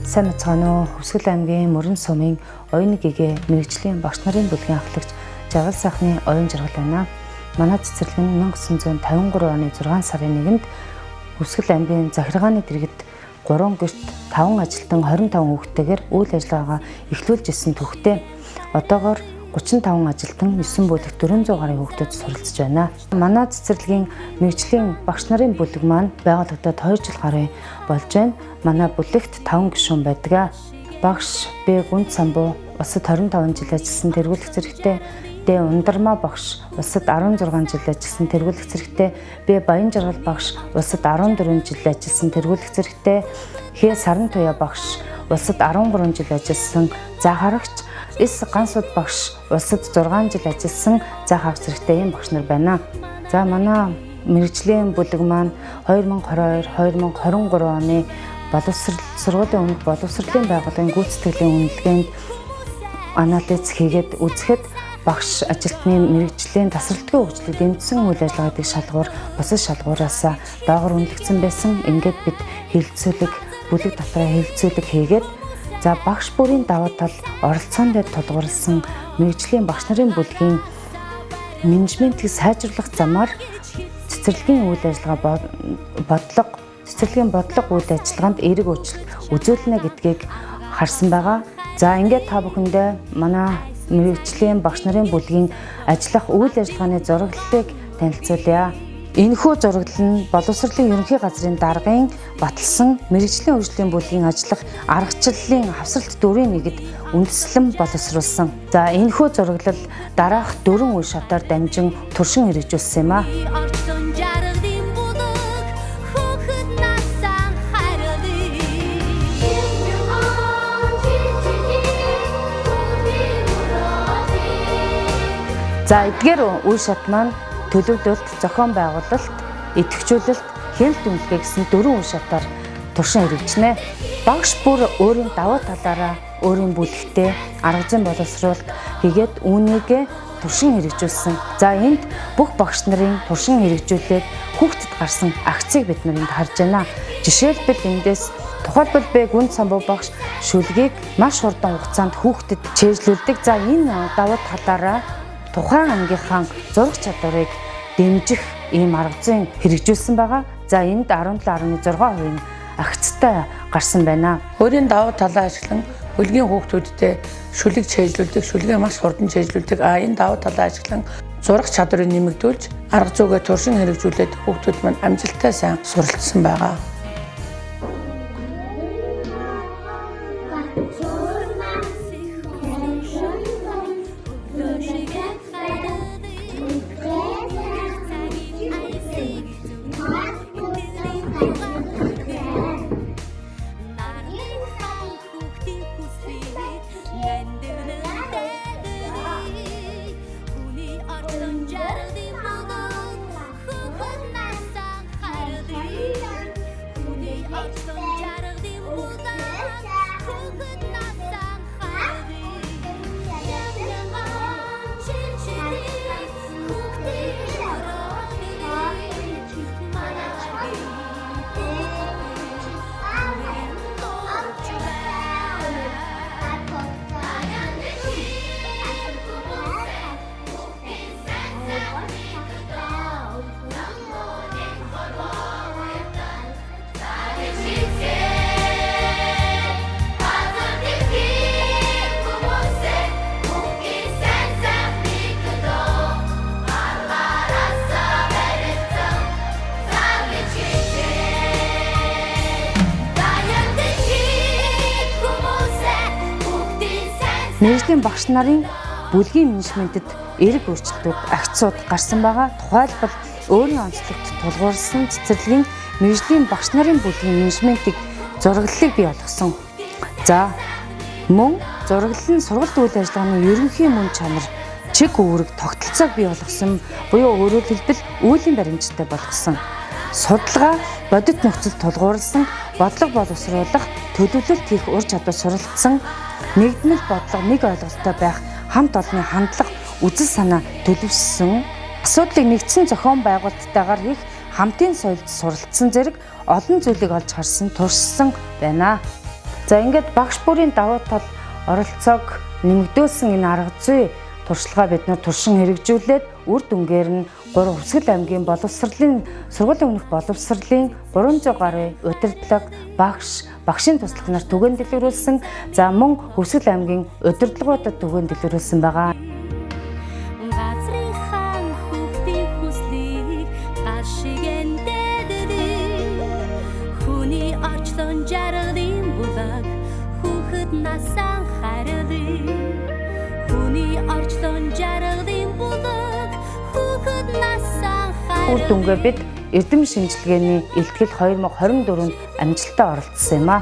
Сайн мэцгаана уу? Хөвсгөл аймгийн Мөрөн сумын оюун гэгээ мэрэгжлийн багш нарын бүлгийн ахлагч Жаргал сайхны оюун жаргал байна. Манай цэцэрлэг нь 1953 оны 6 сарын 1-нд Хөвсгөл аймгийн захиргааны дэргэд 3 гэрт 5 ажилтан 25 хүүхэдтэйгээр үйл ажиллагаагаа эхлүүлж исэн түүхтэй. Одоогоор 35 ажилтан 9 бүлэгт 400 гаруй хүүхдүүд суралцж байна. Манай цэцэрлэгийн мэргэжлийн багш нарын бүлэг маань байгуулагдаад 2 жил гаруй болж байна. Манай бүлэгт 5 гишүүн байдаг. Багш Б Гүнд самбуу улсад 25 жил ажилласан тэргүүлэх зэрэгтэй, Д Ундармаа багш улсад 16 жил ажилласан тэргүүлэх зэрэгтэй, Б Баян жаргал багш улсад 14 жил ажилласан тэргүүлэх зэрэгтэй, Х Саран туяа багш улсад 13 жил ажилласан заахарагч, С Гансууд багш улсад 6 жил ажилласан заахарагч зэрэгтэй ийм багш нар байна. За манай мэргэжлийн бүлэг маань 2022 2023 оны боловсрол сургуулийн өмнөх боловсролын байгууллагын гүйцэтгэлийн үнэлгээнд анализ хийгээд үзэхэд багш ажилтны мэргэжлийн тасралтгүй хөгжлийг дэмжсэн үйл ажиллагаа гэдэг шалгуур бусад шалгуураас доогор үнэлэгдсэн байсан. Ингээд бид хэлэлцүүлэг бүлэг дотроо хэлэлцүүлэг хийгээд за багш бүрийн давуу тал оролцоон дээр тулгуурласан мэргэжлийн багш нарын бүлгийн менежментийг сайжруулах замаар цэцэрлэгийн үйл ажиллагаа бодлого цэцэрлэгийн бодлого үйл ажиллагаанд эерэг өөрчлөлт үзүүлнэ гэдгийг харсан байгаа. За ингээд та бүхэндээ манай мэргэжлийн багш нарын бүлгийн ажиллах үйл ажиллагааны зураглалыг танилцуулъя. Энэхүү зураглал нь боловсролын ерөнхий газрын даргын баталсан мэргэжлийн хөгжлийн бүлгийн ажиллах аргачлалын хавсралт дөрвийн нэгэд үндэслэн боловсруулсан. За энэхүү зураглал дараах дөрвөн үе шатаар дамжин туршин хэрэгжүүлсэн юм а. За эдгээр үе шат маань төлөвлөлт, зохион байгуулалт, идэвхжүүлэлт, хяналт үнэлгээ гэсэн дөрвөн үе шатаар туршин хэрэгжинэ. Багш бүр өөрийн давуу талаараа өөрийн бүлэгтээ арга зүйн боловсруулалт хийгээд үүнийг туршин хэрэгжүүлсэн. За энд бүх багш нарын туршин хэрэгжүүлээд хүүхдэд гарсан акцыг бид нар энд харж байна. Жишээлбэл эндээс тухайлбал Б Гүн самбуу багш шүлгийг маш хурдан хугацаанд хүүхдэд чэйжлүүлдэг. За энэ давуу талаараа тухайн ангийнхаа зураг чадварыг дэмжих ийм арга зүйн хэрэгжүүлсэн байгаа. За энд 17.6% агцтай гарсан байна. Өөрийн давуу талаа ашиглан бүлгийн хүүхдүүдтэй шүлэг чэйжлүүлдэг, шүлгээ маш хурдан чэйжлүүлдэг. А энэ давуу талаа ашиглан зураг чадварыг нэмэгдүүлж, арга зүйгээ туршин хэрэгжүүлээд хүүхдүүд маань амжилттай сайн суралцсан байгаа. Мэргэжлийн багш нарын бүлгийн менежментэд эерэг өөрчлөлтүүд агцууд гарсан байгаа. Тухайлбал өөрийн онцлогт тулгуурласан цэцэрлэгийн мэргэжлийн багш нарын бүлгийн менежментийг зураглалыг бий болгосон. За мөн зураглал нь сургалт үйл ажиллагааны ерөнхий мөн чанар, чиг үүрэг, тогтолцоог бий болгосон буюу өөрөөр хэлбэл үйлийн баримттай болгосон. Судалгаа бодит нөхцөл тулгуурласан, бодлого боловсруулах, төлөвлөлт хийх ур чадвар суралцсан, нэгдмэл бодлого нэг ойлголттой байх, хамт олонны хандлага, үзэл санаа төлөвшсөн, асуудлыг нэгдсэн зохион байгуулалттайгаар хийх хамтын соёлд суралцсан зэрэг олон зүйлийг олж харсан, туршсан байна. За, ингээд багш бүрийн давуу тал оролцоог нэмэгдүүлсэн энэ арга зүй туршлагаа бид нар туршин хэрэгжүүлээд үр дүнгээр нь 3 Хөвсгөл аймгийн боловсролын сургуулийн өмнөх боловсролын 300 гаруй удирдлага, багш, багшийн туслах нар түгээн дэлгэрүүлсэн. За, мөн Хөвсгөл аймгийн удирдлагуудад түгээн дэлгэрүүлсэн байгаа. Газрын хаан хүүхдийн хүслийг гал шиг эндэддэг. Хүний орчлон жаргалын булаг хүүхэд насаа харилыг. Хүний орчлон жаргалын булаг хүүхэд насаа Үр дүнгээ бид эрдэм шинжилгээний илтгэл 2024-нд амжилттай оролцсон юм аа.